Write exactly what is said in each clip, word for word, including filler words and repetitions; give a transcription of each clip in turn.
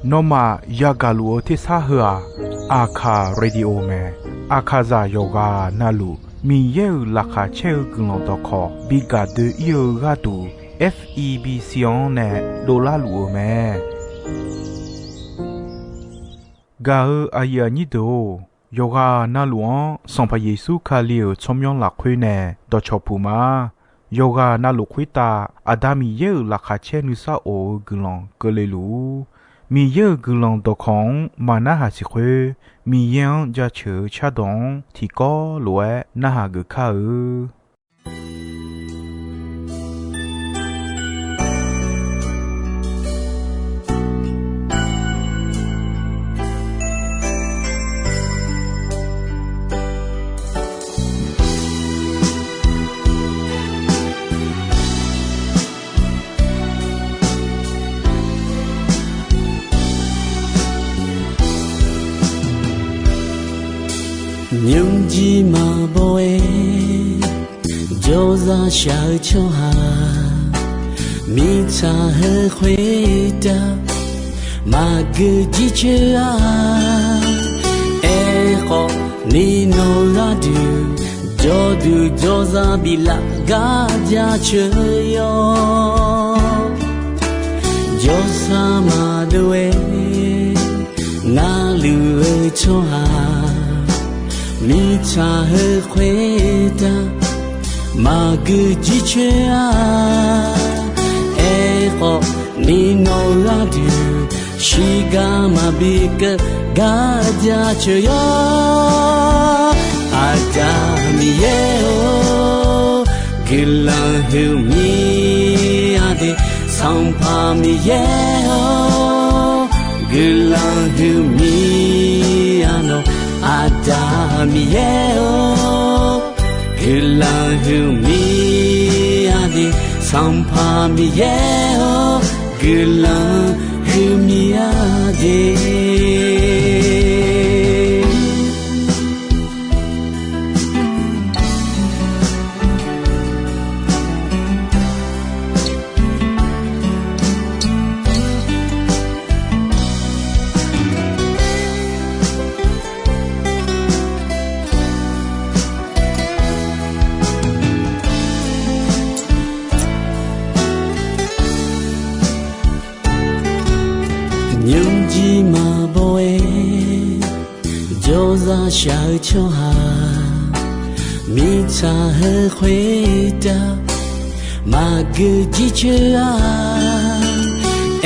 Nawmaf yagaq luf-eu tersar heu-aq, Aqkaq radio mae. Aqkaqzaq yawqghaq navluf Miqyaer-euq laqkhaq caer-eu guiqlanq dawqkawq bi gaq doe-ir-eu gharduq, F E B C-anr nae dovlar luf-eu mae. Gaq-eu aqyuif aqnyir deuq-or, yawqghaq navluf-anr Sanqpaq Yeqsur Kali-euq tsawrmyanr lafkhoer nae dawqcawq puq ma. Yawqghaq navluf khoertav Aqda Miqyaer-euq laqkhaq caer nuisar of-eu guiqlanq keuvle luf-ur. Miqyaer-euq guiqlanq dawqkawq-anr maqnarhaq siq khoer, Miqyaer-anr jaceuq-eu cardawq-anr tiqkawv lof-aer narhaq geuf kar-eu. Nymrjir maqbaw-aer jawrzaq shaq-eu tsawrhaq, mirtsaq heu khoertav maqgeu jircoer-a. Aerkhawf, ni nawq gharduq jawrduq jawrzaq biflaf gar jaceuq yawr. Jawrsar maqdov-aer narluf-eu tsawrhaq, mirtsaq heu khoertav maqgeu jircoer-a. Aerkhawf, ni nawq gharduq shiqgar maqbi keuv gar jaceuq yawr. Aqda Miqyaer-or, guiqlanq huiqmir-a de. Sanqpaq Miqyaer-or, guiqlanq huiqmir-a nawq. Aqda Miqyaer-or, guiqlanq huiqmir-a de. Sanqpaq Miqyaer-or, guiqlanq huiqmir-a de. Nymrjir maqbaw-aer jawrzaq shaq-eu tsawrhaq, mirtsaq heu khoertav maqgeu jircoer-a.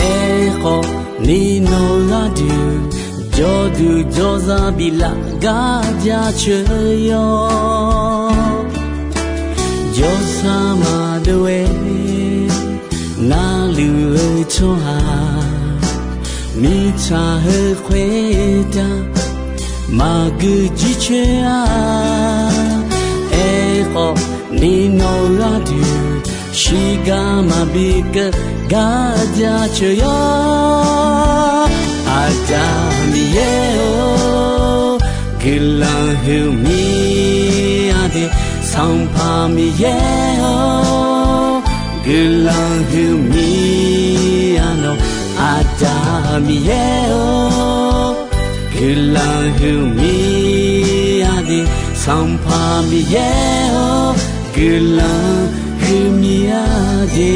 Aerkhawf, ni nawq gharduq jawrduq jawrzaq biflaf gar jaceuq yawr. Jawrsar maqdov-aer narluf-eu tsawrhaq, mirtsaq heu khoertav maqgeu jircoer-a. Aerkhawf, ni nawq gharduq shiqgar maqbi keuv gar jaceuq yawr. Aqda Miqyaer-or, guiqlanq huiqmir-a de. Sanqpaq Miqyaer-or, guiqlanq huiqmir-a nawq. Aqda Miqyaer-or, guiqlanq huiqmir-a de. Sanqpaq Miqyaer-or, guiqlanq huiqmir-a de.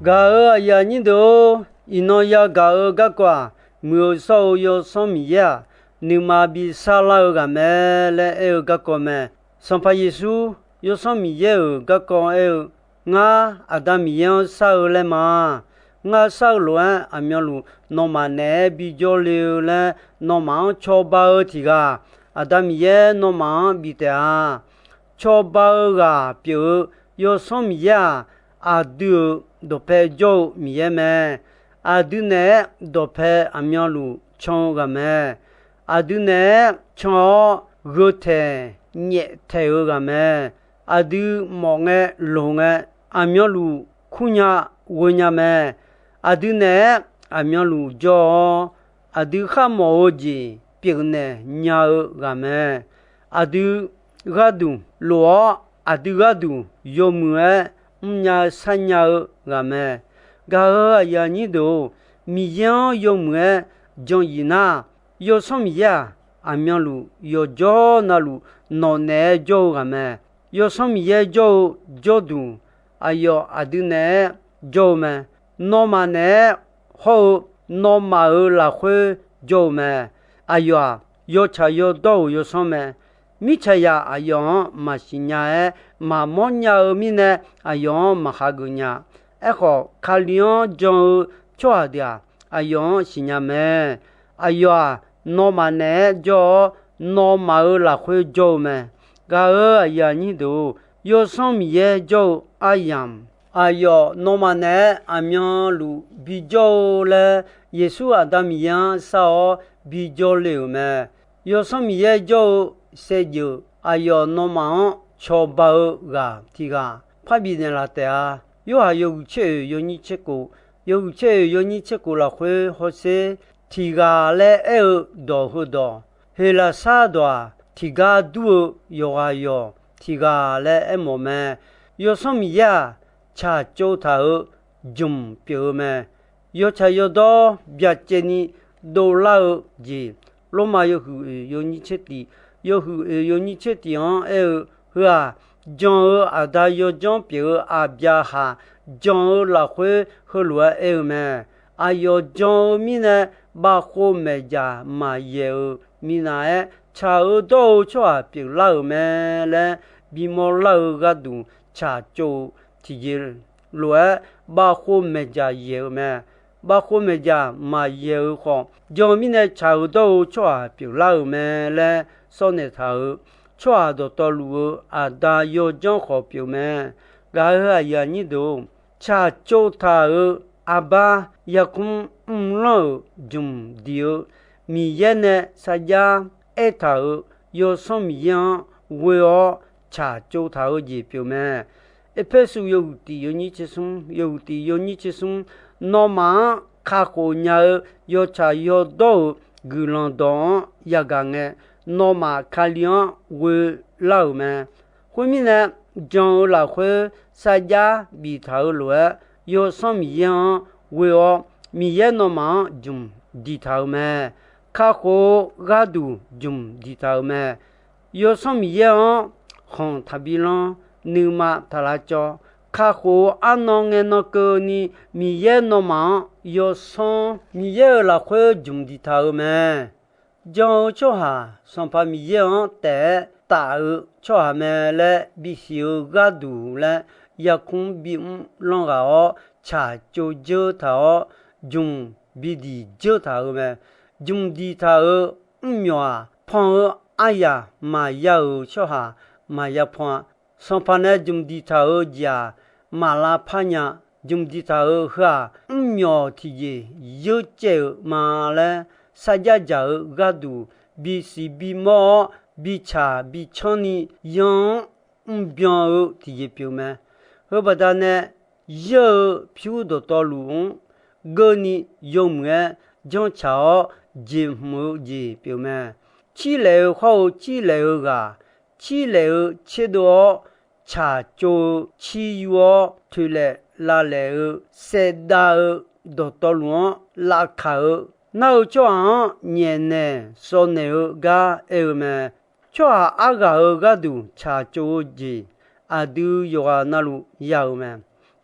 Gaq-euq aqyuif aqnyir deuq-or, iqnan yagaq-eu garkawv-aq, Muiq-eu shawr-eu Yawsanr Miqyaer-aq, nuima bi sarlar-eu ghaq mae laer aer-eu garkawv mae. Sanqpaq Yeqsur Yawsanr Miqyaer-euq garkawv aer-eu, Ngar Aqda Miqyaer-anr shar-eu laer ma. Ngar shar-eu lof-aer aqmyanluf nawmaf naeq-aer bijawr le-eu laer nawmaf-anr cawba-eu tiq ghaq, Aqda Miqyaer nawmaf-anr bif taef-a. Cawba-eu ghaq pyeuf-eu Yawsanr Miqyaer-aq, aqdui-euq dawqpae jawr-eu Miqyaer mae. Aqdui naeq-aer dawqpae aqmyanluf can-eu ghaq mae. Aqdui naeq-aer can-awr gheu taeq nyaef taeq-eu ghaq mae. Aqdui mawf ngae loq ngae, aqmyanluf kurnya ghoenya mae. Aqdui naeq-aer aqmyanluf jawr-awr, aqdui kharmawf-eu jeq pyeufnaeq nya-eu ghaq mae. Aqdui gharduq lof-awr, aqdui gharduq yawmuiq-aer mrnya sharnya-eu ghaq mae. Gaq-euq aqyuif aqnyir deuq-or, Miqyaer-anr yawmuiq-aer jan yif nar, Yawsanr Miqyaer-aq, aqmyanluf yawqjawr navluf nawq naeq-aer jawr-eu ghaq mae. Yawsanr Miqyaer jawr-eu jawrduq, aqyawf aqdui naeq-aer jawr-eu mae. Nawmaf naeq-aer hawr-eu nawmaf-euq lafkhoer jawr-eu mae. Aqyawf-aq, yawtsaq yawdawr-euq yawsanr mae. Mirtsaqzaq aqyawf-anr maqsiq nya-aer maqmawr nya-eu mirnae, aqyawf-anr maqhageuf nya. Aerkhawf, Kali-anr jan-eu tsawrhaq deuq-aq, aqyawf-anr siqnya mae. Aqyawf-aq, nawmaf naeq-aer jawr-awr, nawmaf-euq lafkhoer jawr-eu mae. Gaq-euq aqyuif aqnyir deuq-or, Yawsanr Miqyaer jawr-eu aryamq, aqyawf nawmaf naeq-aer aqmyanluf bijawr-eu laer, Yeqsur Aqda Miqyaer-anr shar-awr bijawr le-euq mae. Yawsanr Miqyaer jawr-eu saevdzeuf aqyawf nawmaf-anr cawba-eu ghaq tiq ghaq parbif naeqlaf taef-a. Yorhaq yawhuiq tser oeq yawnyir tser kof, yawhuiq tser oeq yawnyir tser kof lafkhoer hawsher, tiq ghaq laer aer-eu dawq heudawq, Heqlaqsar dawq-aq, tiqgar dur-eu yawqghaq yawq tiq ghaq laer aermawf mae. Yawsanr Miqyaer-aq, tsaqtsov taq-euq jmq pyeuf-eu mae. Yawtsaq yawdawr byacaevni dovlar-eu jeq, Lormav yawhuiq oeq yawnyir tser tiq, yawhuiq oeq yawnyir tser tiq-anr aer-eu, Heu-aq, jan-eu aqda yawdzanr pyeuf-eu Aqbyaqhaq jan-eu lafkhoer heulof-aer aer-eu mae. Aqyawf jan-eu mirnae, bavkhov maeqdzaq maqyaeq-euq minav-aer, tsaq-eu dawr-eu tsawrhaq pyeuflar-euq mae laer bimawr lar-eu gharduq tsaqtsov-eu tiqjeq lof-aer, bavkhov maeqdzaq yaeq-eu mae. Bavkhov maeqdzaq maqyaeq-eu khawf, jan-eu mirnae tsaq-eu dawr-eu tsawrhaq pyeuflar-euq mae laer sawrnaeq taq-euq, tsawrhaq dawqtawvluf-eu aqda yawdzanr khawf pyeuf mae. Gaq-euq aqyuif aqnyir deuq-or, tsaqtsov taq-euq arbar yarkmr mrlanr-euq jmq diq-eu, Miqyaer nae sarjax aertaq-euq Yawsanr Miqyaer-anr ghoe-awr tsaqtsov taq-eu jeq pyeuf mae. Erpersu yawhuiq tiq yawnyir tser smr, yawhuiq tiq yawnyir tser smr, nawmaf-anr kakhof nya-eu yawtsaq yawdawr-euq guiqlanq dawq-anr yagaq ngae, nawmaf Kali-anr ghoe lar-euq mae. Khoermirnae, jan-eu lafkhoer sarjax biftaq-eu lof-aer, Yawsanr Miqyaer-anr ghoe-awr, Miqyaer nawmaf-anr jmq diqtaq-euq mae. Kakhof-eu gharduq jmq diqtaq-euq mae. Yawsanr Miqyaer-anr khanq taqbi lanr, nuima taq lavcawv. Kakhof-eu arnan ngae nan keuvni, Miqyaer nawmaf-anr yawsanr Miqyaer-euq lafkhoer jmq diqtaq-euq mae. Jan-eu tsawrhaq Sanqpaq Miqyaer-anr taef-aer taf-eu tsawrhaq mae laer bisiq-eu gharduq laer yarkmr bimr lanr ghaq-awr, tsaqtsov dzeur taq-awr, jmq bidiq dzeur taq-euq mae. Jmq diqtaq-euq mrmyawq-aq, pan-eu aryaq maqya-euq tsawrhaq maqya pan-a. Sanqpaq nae jmq diqtaq-euq jeq-aq, maq lavpar nya. Jmq diqtaq-euq heu-aq, mrmyawq tiqjeq yeur caev-euq ma laer sarjax dzaq-eu gharduq, bisiq bimawr-awr, bitsaq bicanr ni yan-anr mrbyan-eu tiqjeq pyeuf mae. Heu baqdanae, yeur-eu pyur dawqtawvluf-anr geurni yawmuiq-aer janrtsaq-awr jeqhmq-eu jeq pyeuf mae. Cirlaef-eu hawr-eu cirlaef-eu ghaq, cirlaef-eu tserdov-awr, tsaqtsov-eu cir yur-awr toeqlaef lavlaef-eu saevdav-eu dawqtawvluf-anr lavkaq-eu, nar-eu tsawrhaq-anr nyaefnaeq sawvnaeq-eu gar aer-eu mae. Tsawrhaq arghaq-eu gharduq tsaqtsov-eu jeq aqdui yawqghaq navluf ya-euq mae.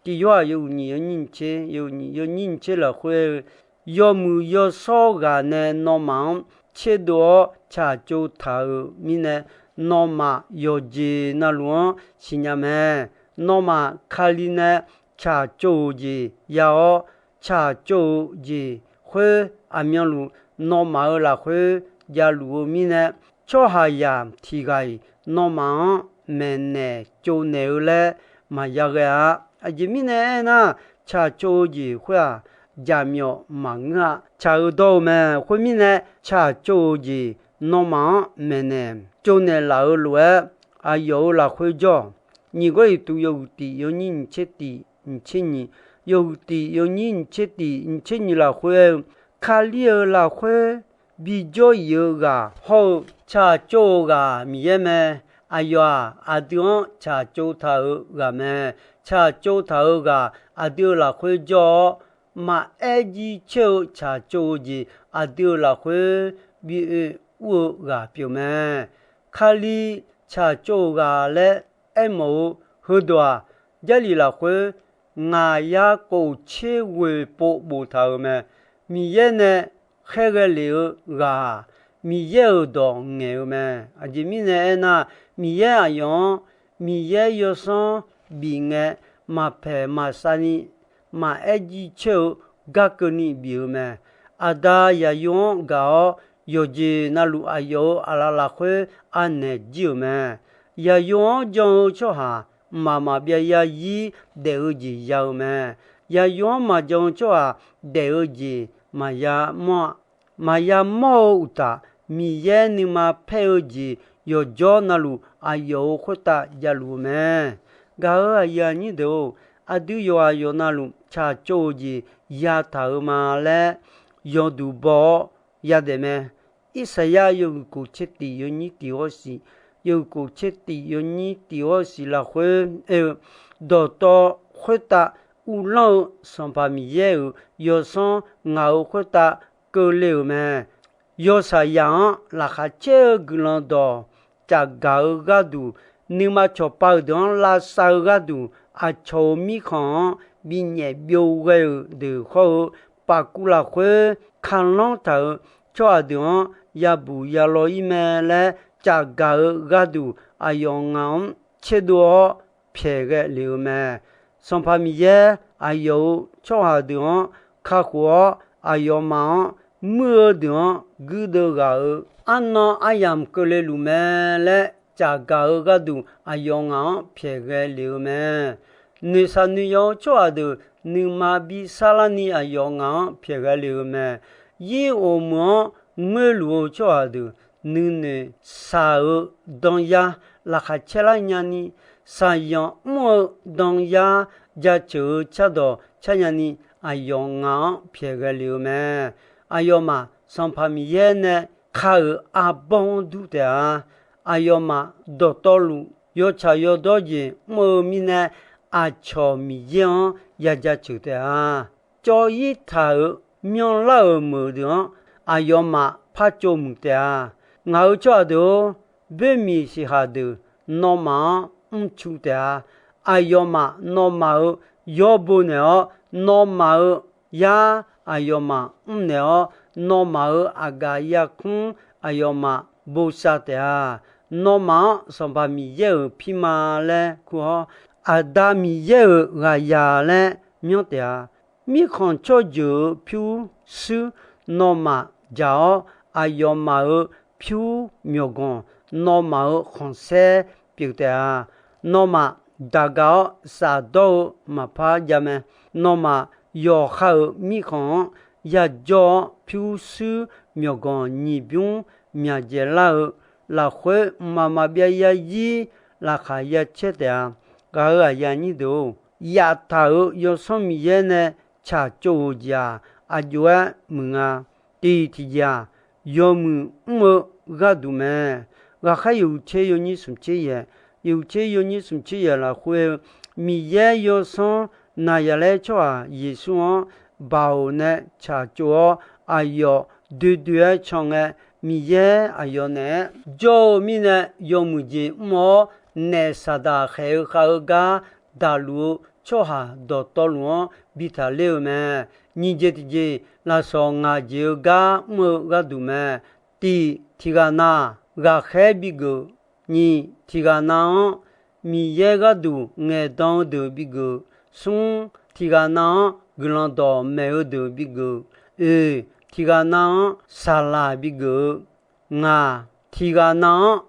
Tiq Yorhaq yawhuiq nyiq yawnyir nyiq tser, yawhuiq nyiq yawnyir nyiq tser lafkhoer aer-eu, yawmuiq yawshawr ghaq nae nawmaf-anr tserdov-awr tsaqtsov taq-euq mirnae, nawmaf yawqjeq navluf-anr siqnya mae. Nawmaf Kali nae tsaqtsov-euq jeq ya-awr, tsaqtsov-euq jeq khoer aqmyanluf nawmaf-euq lafkhoer javluf-eu mirnae, tsawrhaqzaq tiq ghaq-iq nawmaf-anr maeqnaeq tsovnaeq-eu laer maqya ghae-a. Aqjeq mirnae aernar, tsaqtsov-eu jeq khoer-aq, jaqmyawf maqngeur-a. Tsaq-eu dawr-eu mae. Khoermirnae, tsaq tsov-eu jeq nawmaf-anr maeqnaeq tsovnaeq laf-eu lof-aer, aqyawf-euq lafkhoer jawr-awq. Nyiq Gawrliqtu yawhuiq tiq yawnyir nyiq tser tiq nyiq tser nyiq, yawhuiq tiq yawnyir nyiq tser tiq nyiq tser nyiq lafkhoer aer-eu, Kali-euq lafkhoer bijawr-iq-eu ghaq hawr-eu tsaq tsov-eu ghaq Miqyaer mae. Aqyawf-aq, aqdui-anr tsaq tsov taq-euq ghaq mae. Tsaq tsov taq-euq ghaq aqdui-euq lafkhoer jawr-awr, maqaer jircoer-eu tsaq tsov-eu jeq aqdui-euq lafkhoer bi oe ur-eu ghaq pyeuf mae. Kali tsaq tsov-eu ghaq laer aermawf-eu heudawq-aq, Jarlif lafkhoer ngaq yar kof tser ghoeq pov boftaq-euq mae. Miqyaer nae khaerghae lef-eu ghaq-aq, Miqyaer-euq dawq ngaeq-eu mae. Aqjeq mirnae aernar, Miqyaer aqyawf-anr Miqyaer yawsanr bif ngae, maqpaeq maqsavni maqaer jircoer-eu gar keuvni bif-eu mae. Aqda Yaqyo-anr gaq-awr, yawqjeq navluf aqyawf-euq aqlaf lafkhoer anaeq jir-euq mae. Yaqyo-anr jan-eu tsawrhaq mqmaq maqbyav yarzir daef-eu jeq ya-eu mae. Yaqyo-anr maqjan-eu tsawrhaq daef-eu jeq maqya mawr-a. Maqya mawr-eu uqtaf, Miqyaer nuima paer-eu jeq yawqjawr navluf aqyawf-euq khoertav javluf-eu mae. Gaq-euq aqyuif aqnyir deuq-or, aqdui yawqghaq yawqnavluf tsaq tsov-eu jeq yataq-euq ma laer yawduq baw-awr yadaef mae. Irsaqyar yawhuiq kof tser tiq yawnyir tiq ghawr siq, yawhuiq kof tser tiq yawnyir tiq ghawr siq lafkhoer aer-eu, dawqtawv khoertav uvlanr-eu Sanqpaq Miqyaer-euq yawsanr ngaq-euq khoertav keuvle-euq mae. Yawshaqzaq-anr laqkhaq caer-eu guiqlanq dawq cafgaq-eu gharduq, nuima cawqpav-euq deuq-anr lavsav-eu gharduq, aqcawq-euq mirkhanq-anr binyaef byov ghae-euq deuq hawr-eu, pafkuv lafkhoer kalanr taq-euq tsawrhaq deuq-anr yabuq yalaw ir mae laer cafgaq-eu gharduq, aqyawf ngaq-anr tserdov-awr pyaeqghae lef-eu mae. Sanqpaq Miqyaer aqyawf-euq tsawrhaq deuq-anr kakhof-awr, aqyawfmaf-anr muir-eu deuq-anr guirdeuv ghaq-euq arnan aryamq keuvle luf mae laer cafgaq-eu gharduq, aqyawf ngaq-anr pyaeqghae lef-eu mae. Noeqshaq noeqyaw-eu tsawrhaq deuq nuima bi sarlarni aqyawf ngaq-anr pyaeqghae lef-eu mae. Yir of meuq-anr ngoerluf-eu tsawrhaq deuq nuinoeq shaq-eu danyar laqkhaq caerlar nyani, shaqzanq mr-eu danyar jaceuq-eu cardawq car nyani, aqyawf ngaq-anr pyaeqghae lef-eu mae. Aqyawfmaf Sanqpaq Miqyaer nae ka-euq arbawr-anr dur taef-a. Aqyawfmaf dawqtawvluf yawtsaq yawdawr jeq mr-eu mirnae, aqcawq Miqyaer-anr ya jaceuq taef-a. Cawv-ir taq-euq myanrlar-euq meuq deuq-anr aqyawfmaf par tsov muiq taef-a. Ngaq-euq tsawrhaq deuq-or, boermiq siqhaq deuq nawmaf-anr mrcu taef-a. Aqyawfmaf nawmaf-euq yawr bo naeq-awr, nawmaf-euq yar aqyawfmaf mrnaeq-awr, nawmaf-euq aqgaf yarkmr aqyawfmaf bosav taef-a. Nawmaf-anr Sanqpaq Miqyaer-euq pirma laer kur-awr, Aqda Miqyaer-euq ghaqzaq laer myanr taef-a. Mirkhanq tsawrjeuq-euq pyurshuir nawmaf dzaq-awr, aqyawfmaf-euq pyur myawqganq nawmaf-euq khanqsaer pyeuf taef-a. Nawmaf daqgaq-awr shafdawr-eu maqpar jav mae. Nawmaf yawqha-euq mirkhanq-anr yajawr-awr, pyurshuir myawqganq nyiq bymr myaqdzaeq lar-eu lafkhoer, mqmaq maqbyav yarzir laqkhaq ya caer taef-a. Gaq-euq aqyuif aqnyir deuq-or, yaftaq-euq Yawsanr Miqyaer nae tsaqtsov-euq jeq-aq, aqjox-aer muiq nga. Tiq tiqjeq-aq, yawmuiq mr-eu gharduq mae. Ghaqkhaer yawhuiq tser yawnyir smq tser yaeq, yawhuiq tser yawnyir smq tser yaeq lafkhoer-eu, Miqyaer Yawsanr Naqzaqlaer tsawrhaq Yeqsur-anr baoq nae tsaqtsov-awr, aqyawf doe doe-aer can ngae, Miqyaer aqyawf naeq-aer jawr-eu mirnae, yawmuiq jeq mr-awr, naef Saqdaq khaeq-eu khav-eu gar daqluf-eu tsawrhaq dawqtawvluf-anr bi taqler-eu mae. Nyiq jeq tiqjeq, lafsawq ngaq jeq-eu gar mr-eu gharduq mae. Tiq, tiq ghaq na ghaqkhaer bigeuf. Nyiq, tiq ghaq na-anr Miqyaer gharduq ngaeqdan-eu deuq bigeuf. Smr, tiq ghaq na-anr guiqlanq dawqmaeq-eu deuq bigeuf. Oeq, tiq ghaq na-anr saqlaq bigeuf-eu. Ngaq, tiq ghaq na-anr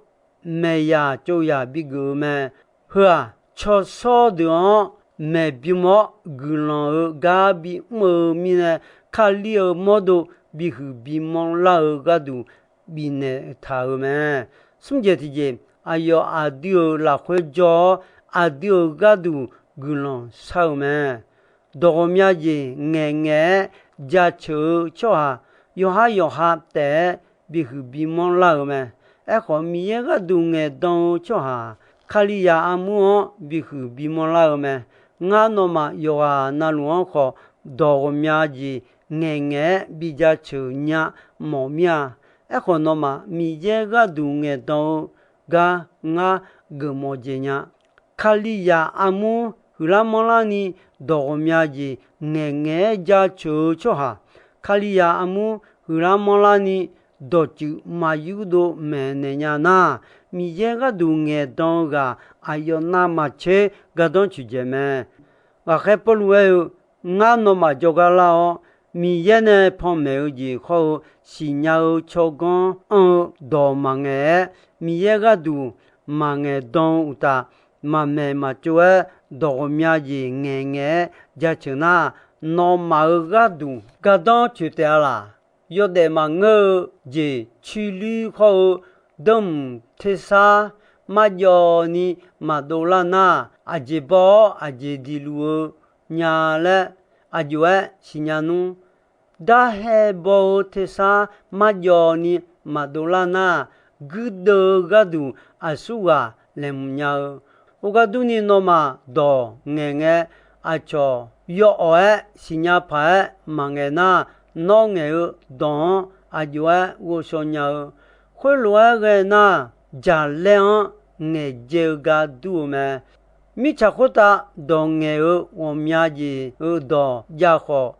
maeqyaq tsov yaq bigeuf-eu mae. Heu-aq, tsawrshawr deuq-anr maeq bym-awr guiqlanq-euq gar bimr-eu mirnae, Kali-euq mawrdo bihuiq bimanr lar-eu gharduq bifnaeq taq-euq mae. Smr jeq tiqjeq, aqyawf aqdui-euq lafkhoer jawr-awr, aqdui-euq gharduq guiqlanq shar-eu mae. Dawq ghawqmya jeq ngaeqngaeq-aer jaceuq-eu tsawrhaq, yawqhar yawqha taef-aer bihuiq bimanr lar-eu mae. Aerkhawf, Miqyaer gharduq ngaeqdan-eu tsawrhaq, Kalizaq armur-anr bihuiq bimanr lar-eu mae. Ngar nawmaf yawqghaq na luf-anr khawf, dawq ghawqmya jeq ngaeqngaeq-aer bijaceuq nya mawf mir-a. Aerkhawf, nawmaf Miqyaer gharduq ngaeqdan-eu gar ngar geufmawf jeq nya. Kalizaq armur huiqlar manrlarni dawq ghawqmya jeq ngaeqngaeq-aer jaceuq-eu tsawrhaq, Kalizaq armur huiqlar manrlarni dawqtsuif maqyurdov maeqnaeq nya nar, Miqyaer gharduq ngaeqdan-eu ghaq aqyawf navmaqtser gardanr coeqdzaeq mae. Ghaqkhaer Pawrluv aer-eu, Ngar nawmaf jawrgar lar-awr, Miqyaer nae panmaeq-eu jeq hawr-eu siqnya-eu tsawrganr anr-eu dawq maqngaeq-aer, Miqyaer gharduq maqngaeq dan-eu uqtaf, maqmaeq maqtsov-aer dawq ghawqmya jeq ngaeqngaeq-aer jaceuq nar, nawmaf-euq gharduq gardanr coeq taef-a laq. Yawdaef maqngeur-eu jeq cuiluir hawr-eu danmq tersar marjawv ni maqdov lar nar, aqjeq baw-awr aqjeq diqluf-eu nya laer aqjox-aer siqnya nmr. Darhae baw-eu tersar marjawv ni maqdov lar nar, guirdeuv-eu gharduq aqsurghaq laeqhmq nya-eu. Khoergar durni nawmaf dawq ngaeqngae aqcawq yawawq-aer siqnya paq-aer maqngaeq nar, nawr ngaeq-eu dawq-anr aqjox-aer ghovshaw nya-eu. Khoerlof-aer ghae nar, jaqlaer-anr ngaeqdzae-eu gar dur-eu mae. Mirtsaq khoertav dawq ngaeq-eu ghawqmya jeq-eu dawq jav khawf,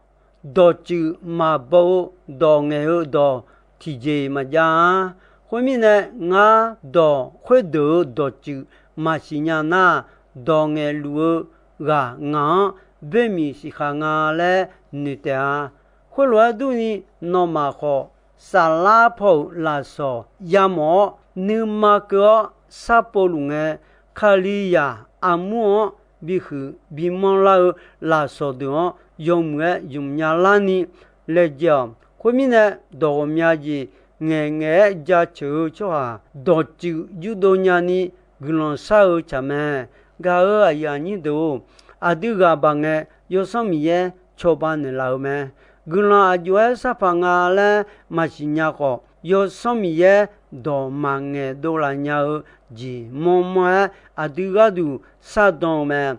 dawqtsuif maqbaw-eu dawq ngaeq-eu dawq tiqjeq maqjav-a. Khoermirnae, ngar dawq khoerdeuq-euq dawqtsuif maqsiq nya nar, dawq ngaeqluf-eu ghaq ngaq-anr boermiq siqkhaq nga laer noeq taef-a. Khoerlof-aer durni, nawmaf khawf, saflar paw-euq lafsawq yamawf-awr, nuima keuv-awr sharpov luf ngae, Kalizaq armur-anr bihuiq bimanr lar-eu lafsawq deuq-anr yawmuiq-aer ymq nya larni laejae-awq. Khoermirnae, dawq ghawqmya jeq ngaeqngaeq-aer jaceuq-eu tsawrhaq dawqtsuif yurdov nyani guiqlanq shar-eu tsaq mae. Gaq-euq aqyuif aqnyir deuq-or, aqdui ghaq baq ngae, Yawsanr Miqyaer cawba naeqlaf-eu mae. Guiqlanq aqjox-aer sharpaq nga laer maqsiq nya khawf, Yawsanr Miqyaer dawq maqngaeq dovlaf nya-eu jeq manrmanr-aer aqdui gharduq shardan-eu mae.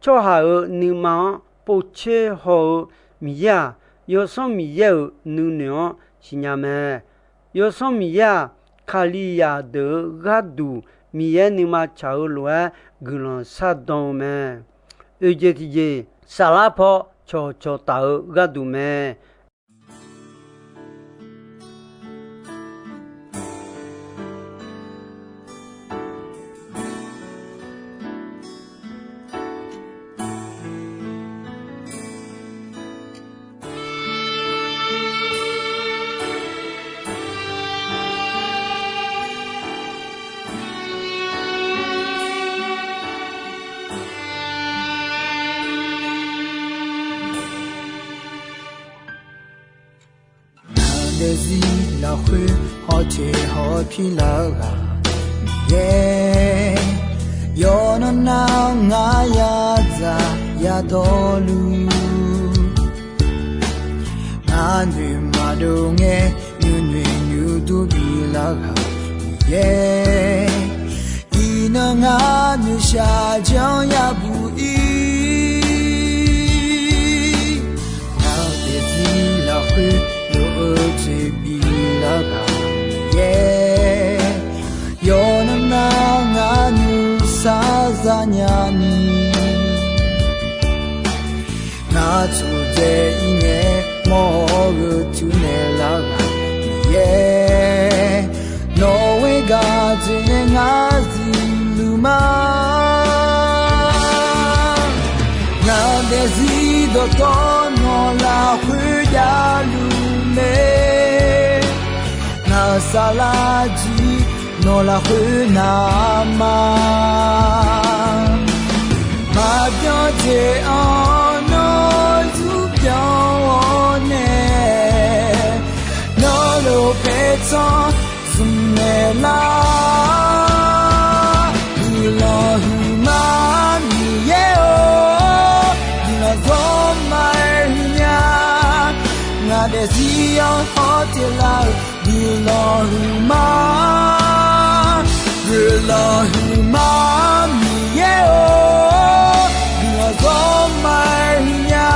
Tsawrhaq-euq nuima-anr povtser haw-eu Miqyaer-aq, Yawsanr Miqyaer-euq nuinoeq-anr siqnya mae. Yawsanr Miqyaer-aq, Kalizaq deuq-euq gharduq Miqyaer nuima tsaq-eu lof-aer guiqlanq shardan-eu mae. Oeqjeq tiqjeq, saflar paw cawqcawq taf-eu gharduq mae. Ngaq daefzir lafkhoer hawteq hawpir lar-eu ghaq Miqyaer, yawqnan nar ngar yadzaq yadawr luf, ngar noeq maqdov ngae nuinoeq nuidur bilar ghaq Miqyaer, iqnan ngar noeqshaq janr yabuq ir. Ngaq daefzir lafkhoer lof-eu tsoeq bilar ghaq Miqyaer, yawqnan nar ngar nuisar zanya ni, ngar tsofdzae ir ngae mawr-eu teunaeq lar ghaq Miqyaer, nawq-eu gaq dzoeqnae ngar zifluf ma. Ngaq daefzir dawqtawv nawq lafkhoer javluf mae. Ngaq saflar jir nawq lafkhoer navma. Maqbyan jeq-anr nawr zurpyanr-awr nae, nawr lof paertsanr zmqnaeq lar. Guiqlanq huiqma Miqyaer-or, guiqlanq zawr ma-aer huiqnya. Ngaq daefzir-anr hawteq lar-euq guiqlanq huiqma. Guiqlanq huiqma Miqyaer-or, guiqlanq zawr ma-aer huiqnya.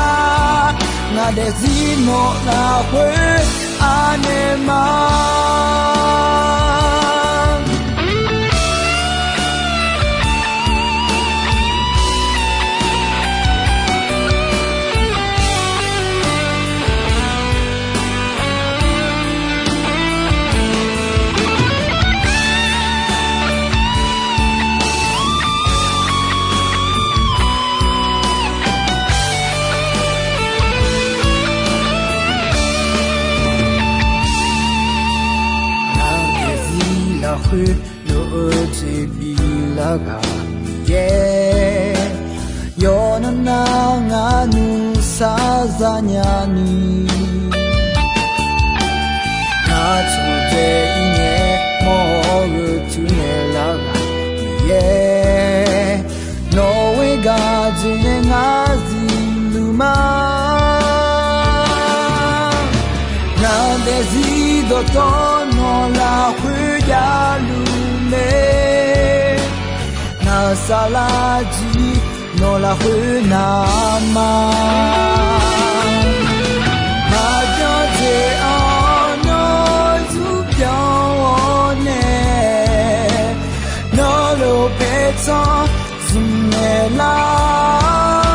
Ngaq daefzir nawq lafkhoer anaeq ma. Ngaq daefzir lafkhoer lof-eu jeq biflar ghaq Miqyaer, yawqnan nar ngar nuisar zanya ni. Ngaq taqdzae ir ngae mawr-eu tuinaeq lar ghaq Miqyaer, nawq-euq gaq jeq nae ngar zifluf ma. Ngaq daefzir dawqtawvluf nawq lafkhoer javluf mae. Ngaq saflar jir nawq lafkhoer navma. Maqbyan jeq-anr nawr zurpyanr-awr nae, nawr lof paertsanr zmqnaeq lar.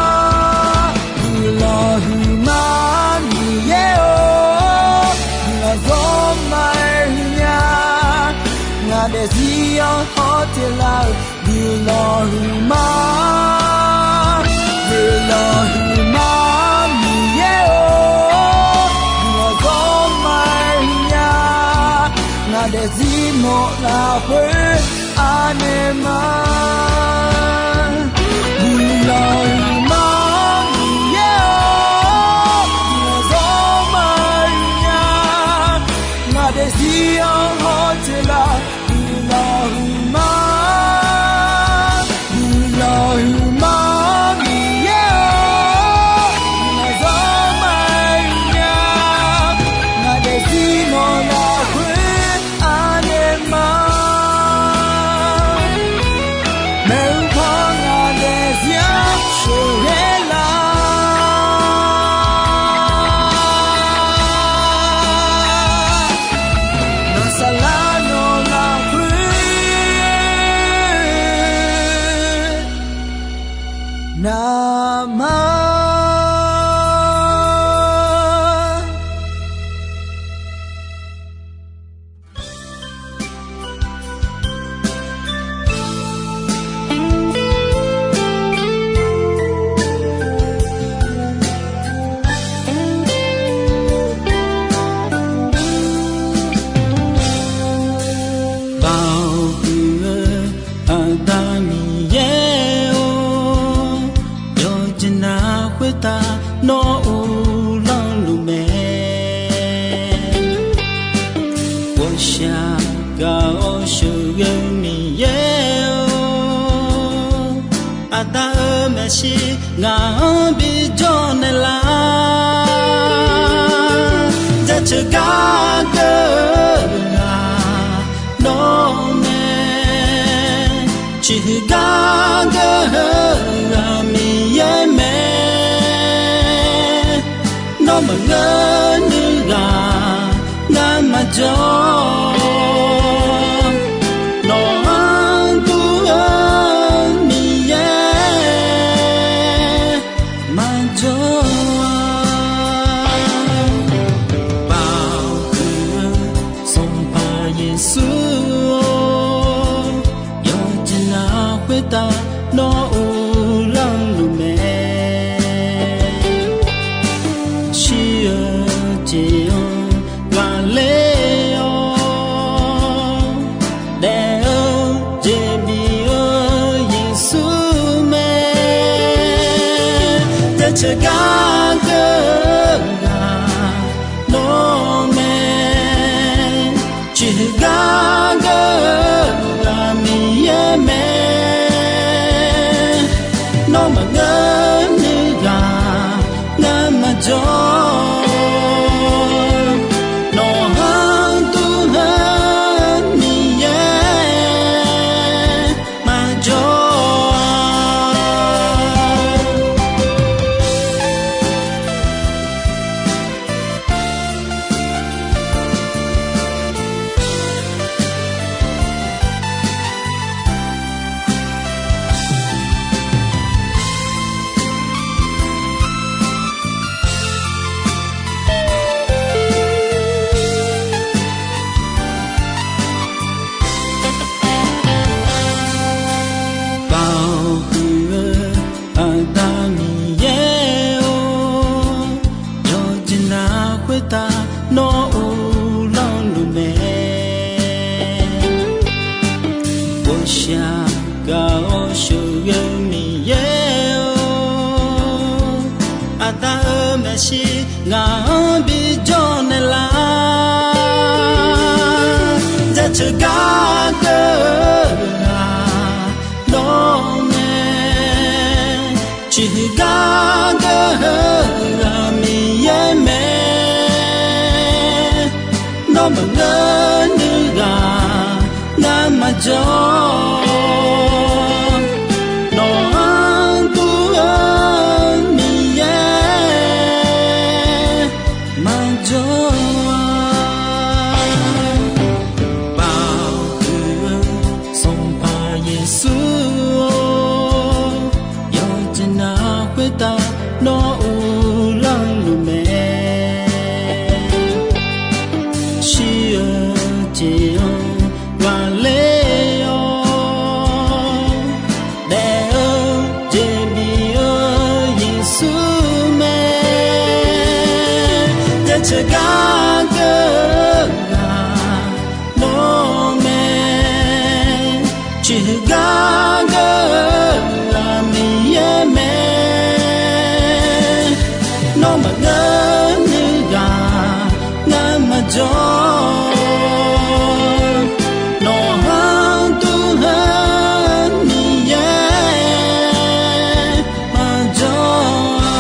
Guiqlanq huiqma Miqyaer-or, guiqlanq zawr ma-aer huiqnya. Ngaq daefzir-anr hawteq lar-euq guiqlanq huiqma. Guiqlanq huiqma Miqyaer-or, guiqlanq zawr ma-aer huiqnya. Ngaq daefzir nawq lafkhoer anaeq ma. Guiqlanq huiqma Miqyaer-or, guiqlanq zawr ma-aer huiqnya. Ngaq daefzir-anr hawteq lar-euq guiqlanq huiqma. Guiqlanq huiqma Miqyaer-or, guiqlanq zawr ma-aer huiqnya. Ngaq daefzir nawq lafkhoer anaeq ma. Maeqhu paw ngaq daefzir-anr sheuqghae lar. Ngaq saflar nawq lafkhoer navma. Baoq huiq-eu Aqda Miqyaer-or, yawqjeq navluf khoertav nawr uvlanr luf mae. Ghawqshaq gaq-awr sheuqghae-eu Miqyaer-or, Aqda-euq maeqshi ngaq-anr bijawr naeqlar. Jaceuq gar geur-eu ghaq nawr mae, ciqhuiq gar geur-eu ghaq Miqyaer mae. Nawr maqngeur nuir ghaq ngar maqjawr, nawq-anr dur-eu Miqyaer maqjawr-a. Baoq huiq-eu Sanqpaq Yeqsur-or, yawqjeq navluf khoertav nawr uvlanr luf mae. Shir-eu jeq-anr ghaqler-awr, daef-eu jeq bif-eu Yeqsur mae. Geur-eu ghaq Miqyaer mae, nawr maqngeur nuighaq ngar maqjawr-a. Nawq-anr dur-eu Miqyaer maqjawr-a. Baoq huiq-eu Aqda Miqyaer-or, yawqjeq navluf khoertav nawr uvlanr luf mae. Ghawqshaq gaq-awr sheuqghae-eu Miqyaer-or, Aqda-euq maeqshi ngaq-anr bijawr naeqlaf. Jaceuq gar geur-eu ghaq nawr mae. Ciqhuiq gar geur-eu ghaq Miqyaer mae. Nawr maqngeur nuighaq ngar maqjawr. Nawq-anr dur-eu Miqyaer maqjawr-a. Baoq huiq-eu Sanqpaq Yeqsur-or, yawqjeq navluf khoertav nawr uvlanr luf mae. Shir-eu jeq-anr ghaqler-awr daef-eu jeq bif-eu Yeqsur mae. Jaceuq gar geur-eu ghaq nawr mae. Ciqhuiq gar geur-eu ghaq Miqyaer mae. Nawr maqngeur nuighaq ngar maqjawr. Nawq-anr dur-eu Miqyaer maqjawr-a.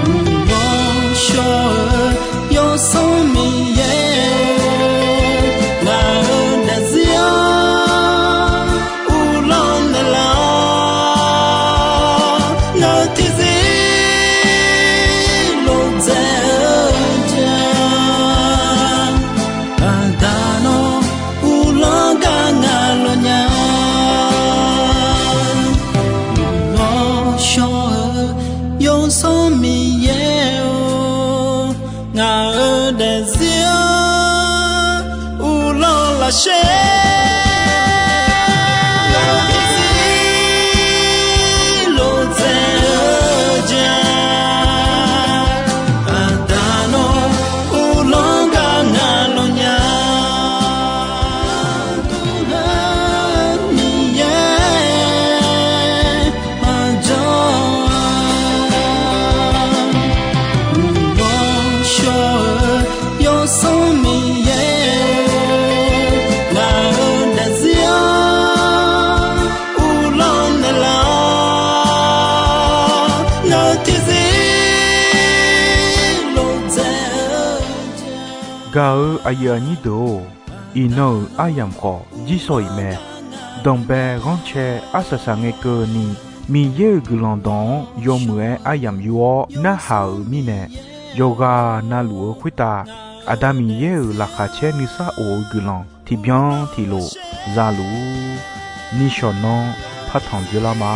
Uqghawr shawr-eu Yawsanr Miqyaer-or, ngaq-euq daefzir-anr uvlanr naeqlaf-awr, ngaq-euq tiqzir lof dzaeq-eu jeq-a. Aqda nawr uvlanr gar ngaq lawq nya. Uqghawr shawr-eu Yawsanr Miqyaer-or, ngaq-euq daefzir-anr uvlanr lafsher. Ngaq-euq tiqzir lof dzaeq-eu jeq-a. Aqda nawr uvlanr gar ngaq lawq nya. Dur-eu Miqyaer maqjawr-a. Uqghawr shawr-eu Yawsanr Miqyaer-or, ngaq-euq daefzir-anr uvlanr naeqlaf-awr, ngaq-euq tiqzir lof dzaeq-eu jeq-a. Gaq-eu aqyuif aqnyir deuq-or, iqnan-euq aryamq khawf jirsawq iq mae. Danqbae ghanrcae arsaq saq ngae keuvni, Miqyaer-euq guiqlanq dawq-anr yawmuiq-aer aryamq yur-awr narhaq-euq mirnae, yawqghaq navluf-eu khoertav Aqda Miqyaer-euq laqkhaq caer nuisar of-eu guiqlanq tiqbyan tiqlof za luf-ur. Nishawq nanr partanq dzeurlar ma.